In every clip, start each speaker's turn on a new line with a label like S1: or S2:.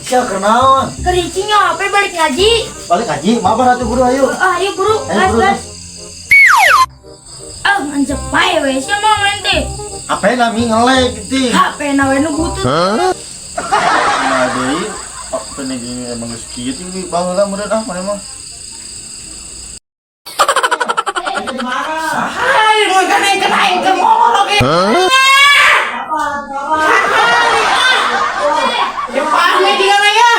S1: Sia kenaon?
S2: Kericingnya apa balik ngaji?
S1: Balik ngaji, mabar atuh buru ayo.
S2: Ah, ayo buru,
S1: Ayo,
S2: gas
S1: buru,
S2: gas. Ah, ngan cepai we, sia mau main teh.
S1: Apa nami ngelek gitu.
S2: HP na we nu butut.
S1: Nah deui, apa nih gini emang geus kieu tinggi baheula meureun ah maneh mah.
S3: Hai, mau gandeng kena aing keur molor oge. Ya pahmi di mana ya?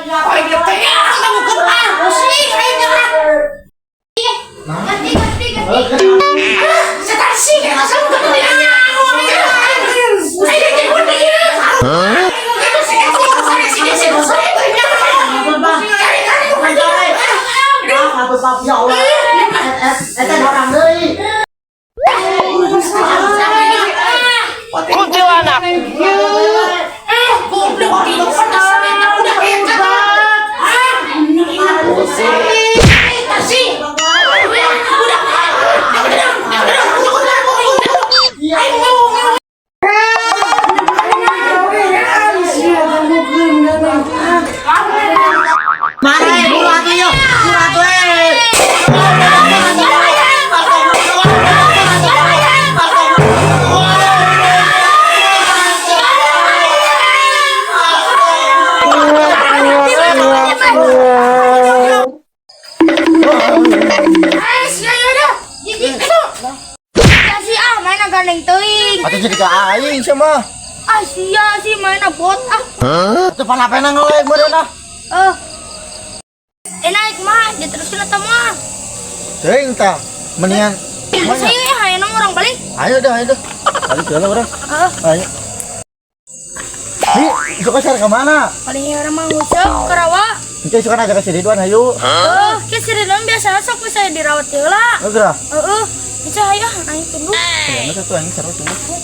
S3: Aing teh dangukeun ah, pusing aing ah.
S2: Ganti ganti ganti.
S3: Setan sih kayak rasa bukan nanya. Aing teh bener ya. Itu sih sih sih sih.
S1: Ya Allah. Eta orang deui.
S3: Kuntilanak. Eh, goblok itu penasaran eta udah kayak Ah, pusing. Eta sih. Udah.
S1: Mana ya buru atuh yo. Buru atuh eh.
S2: Sia ah main gandeng teuing.
S1: Atuh jadi ka aing sia mah.
S2: Ah sia sih main bot ah.
S1: Atuh pan HP-na ngelek meureun ah.
S2: Eh. Eh naik mah, diteruskeun eta mah.
S1: Teuing tah. Mendingan
S2: Saya ya hayang orang balik.
S1: Ayo dah, ayo dah. Balik heula urang.
S2: Heeh.
S1: Ayo. Nih, suka share ke mana?
S2: Paling orang mah nguseup ke rawa.
S1: Engke suka aja ke si Ridwan hayu.
S2: Heeh, ke si Ridwan biasa sok bisa dirawat heula.
S1: Oh, geura.
S2: Heeh. Bisa hayu aing tunggu.
S1: Kayaknya satu anjing seru tunggu.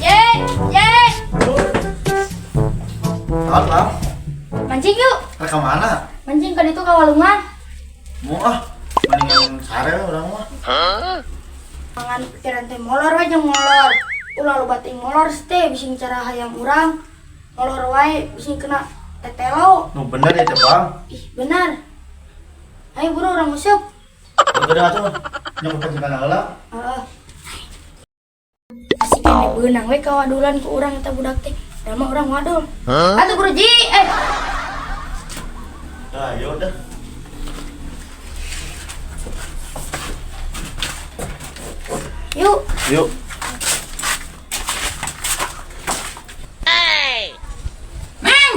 S2: Ye, ye.
S1: Tahan, Bang.
S2: Mancing yuk.
S1: Rek ke mana?
S2: Mancing ka ditu ka walungan.
S1: Mau ah. Mendingan sare urang mah.
S2: Mangan pikiran teh molor we jeung molor. Ulah loba teuing molor teh bising cara hayam urang. Molor wae bising kena tetelo.
S1: Nu bener ya teh, Bang.
S2: Ih, benar. Ayo buru urang nguseup.
S1: Udah atuh. Nyok pancikan heula.
S2: Heeh. Asik kene beunang we kawadulan ku urang eta budak teh. Da mah urang wadul. Atuh buru ji, eh.
S1: Dah, ayo dah.
S2: Yuk.
S1: Yuk.
S3: Neng,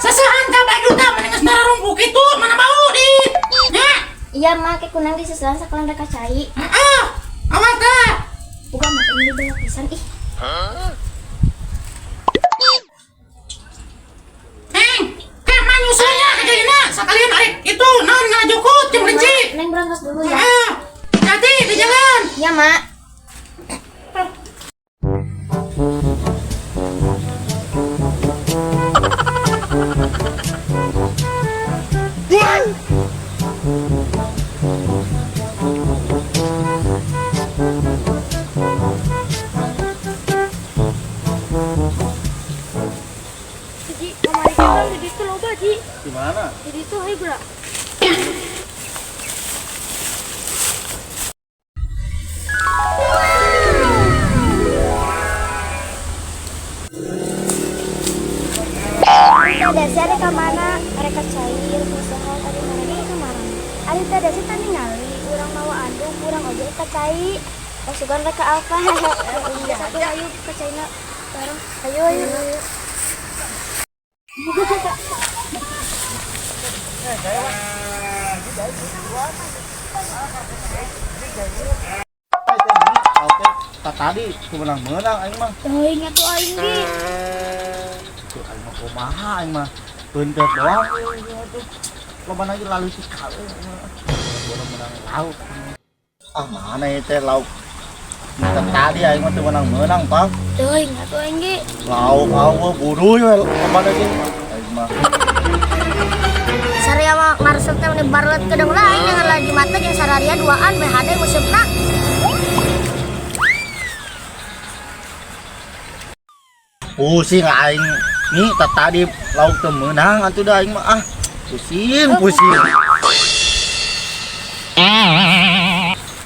S3: sesehan ka badutna mending geus nararumpuk kitu, mana bau di. Nya.
S4: Iya mak, kayak kunang di seselan sakalan reka cai.
S3: Heeh. Awas dah.
S4: Bukan mak ini banyak pisan ih.
S3: Neng, kayak manyusulnya ke jadinya sekalian arek itu naon ngajukut jeung kelinci.
S4: Neng berangkat dulu ya.
S3: Heeh. Hati di jalan.
S4: Iya mak.
S2: Ji, kamari kan di ditu loba ji.
S1: Di mana?
S2: Di ditu hayu geura.
S4: Teh desi ada ka mana? Mereka cair, usaha tadi mereka ke mana? Ari teh desi tadi ningali, urang mawa anduk, urang oge ka cai. Pasukan reka apa? Iya, satu ayo ke China bareng. Ayo ayo.
S1: Oke, tak tadi menang-menang aing mah.
S2: Teuing atuh aing ge.
S1: Tuh aing mah kumaha aing mah. Beunteut doang tuh. Loba lagi lalu sih sekali. Bodoh menang lauk. Ah, mana ya teh lauk. Minta tadi aing mah teu menang-menang, Pak.
S4: Teuing atuh aing ge.
S1: Lauk aing bodoh ya loba lagi. Aing mah.
S4: Saria mah ngaresep teh meni barlet kedeung lah aing dengan lagi mata jeung sararia duaan BHD ngusupna.
S1: Pusing aing. Nih tadi lauk teu meunang atuh dah aing mah ah. Pusing, pusing.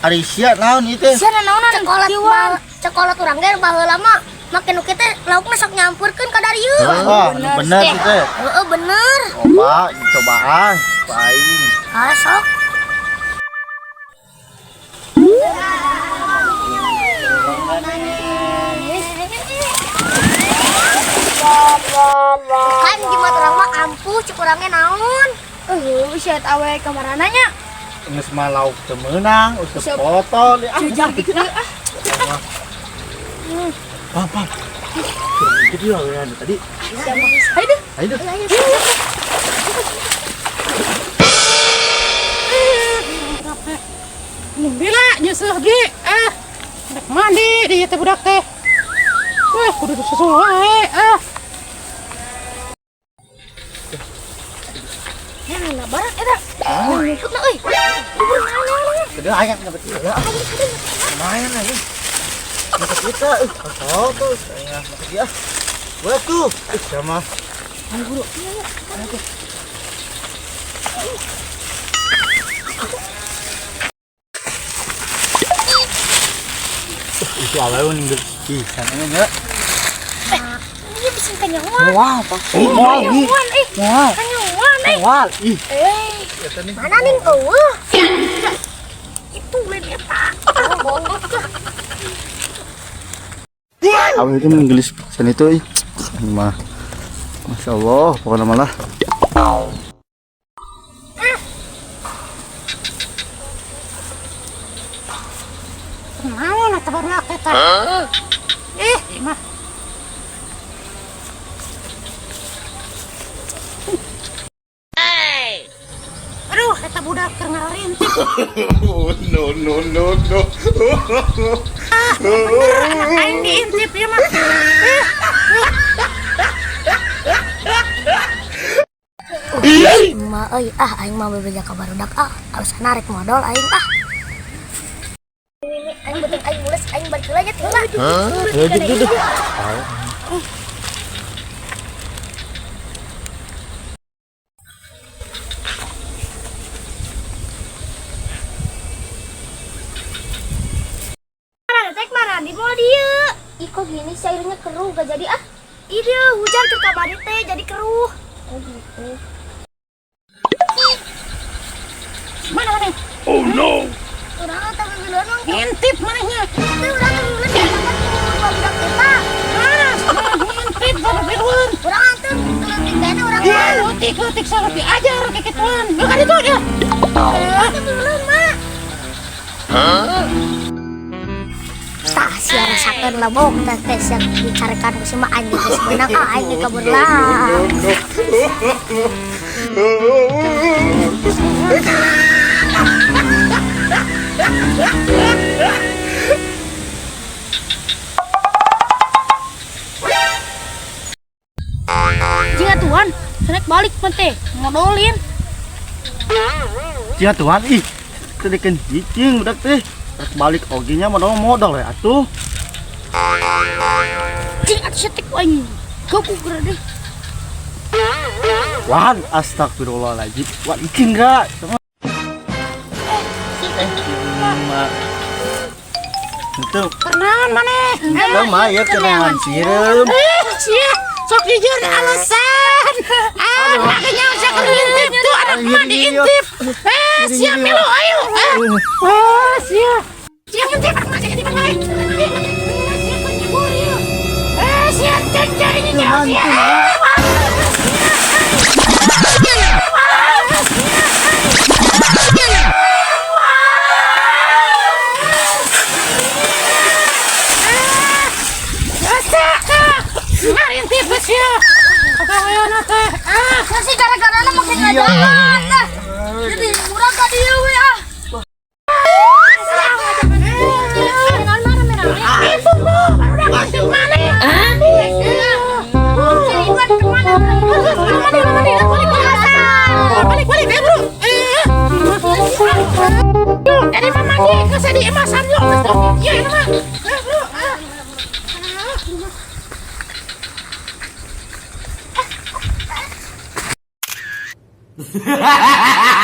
S1: Ari sia naon ieu teh?
S4: Sia naonan cokolat cokolat urang ge baheula mah make nu kieu teh laukna sok nyampurkeun ka darieu.
S1: Wah, nu bener ieu teh.
S4: Heeh, bener.
S1: Coba cobaan ku aing.
S4: Ah, sok. Kan jimat urang mah ampuh cek urangnya naon.
S2: Sia awe kamarana nya.
S1: Geus mah lauk teu meunang, useup foto ah.
S2: Ah.
S1: Pam, pam. Itu dia ya tadi.
S2: Ayo deh.
S1: Ayo deh.
S3: Bila nyusuh ge ah. Rek mandi di teh budak teh. Wah, kudu susul wae ah.
S4: Ya, nah barang eta. Ngikutna euy.
S1: Gede aing dapat ya. Lumayan aing. Dapat kita, oh tuh, saya dapat dia. Boleh tuh, sama. Ayo buru. Itu awalnya ninggal. Ih, sananya enggak.
S4: Ini bisa kanyawan.
S1: Wah, Pak. Wah,
S4: Kanyawan eh.
S1: Wah.
S4: Kanyawan eh.
S1: Wah, ih.
S4: Mana nih eueuh? Itu lain eta.
S1: Awalnya itu menggelis pisan itu, ih. Mah. Masya Allah, pokoknya malah.
S3: Naon atuh barudak teh tah? Ih, mah. Aduh, eta budak keur ngalarintip.
S5: Oh, no, no, no, no.
S3: Ah, bener anak aing diintip ieu mah.
S4: Ma euy, ah aing mah bebeja ka barudak ah, alasan rek modal aing ah. Aing beuteung aing mules aing balik heula nya teh heula.
S1: Ayo, duduk, duduk.
S4: Mana tek mana di moal dieu. Ih kok gini sih airnya keruh gak jadi ah. Ih dieu hujan ke kamari teh jadi keruh. Oh gitu.
S3: Mana mana?
S5: Oh, no.
S4: Urang teh bebeuleuan mah.
S3: Ngintip manehnya.
S4: Teh urang teh bebeuleuan ka budak eta.
S3: Ah, ngintip barudak.
S4: Urang teh leutik teh urang.
S3: Leutik, leutik salah diajar kikituan. Bukan itu dia.
S4: Urang teh bebeuleuan mah. Tah sia rasakeun lebok teh teh sia dicarekan ku si mah aing geus meunang ah aing ge kabur lah.
S2: Jika Tuhan, senek balik mah teh modolin.
S1: Cia Tuhan, ih. Tadi kan cicing budak teh. Rek balik oge nya modal modal ya atuh.
S2: Cing atuh sia teh ku aing. Gabuk geura deh.
S1: Wah, astagfirullahaladzim. Wah, icing enggak? Sama. Ma. Itu.
S3: Kenaon maneh?
S1: Itu mah ya kenaon sireum.
S3: Sia, sok jujur alasan. Ah, makanya sia keur ngintip tuh anak mah diintip. Sia milu ayo. Ah, sia. Sia ngintip anak mah sia ngintip wae. Sia keur nyebur ieu. Sia cenca ini nya sia. Ngarintip geus sia. Pagaweana teh. Ah,
S4: Masih gara-garana make ngajalan.
S3: Hiji geus di imah Saryo geus tuh. Ieu ieu mah. Eh, bro. Ah. Ah.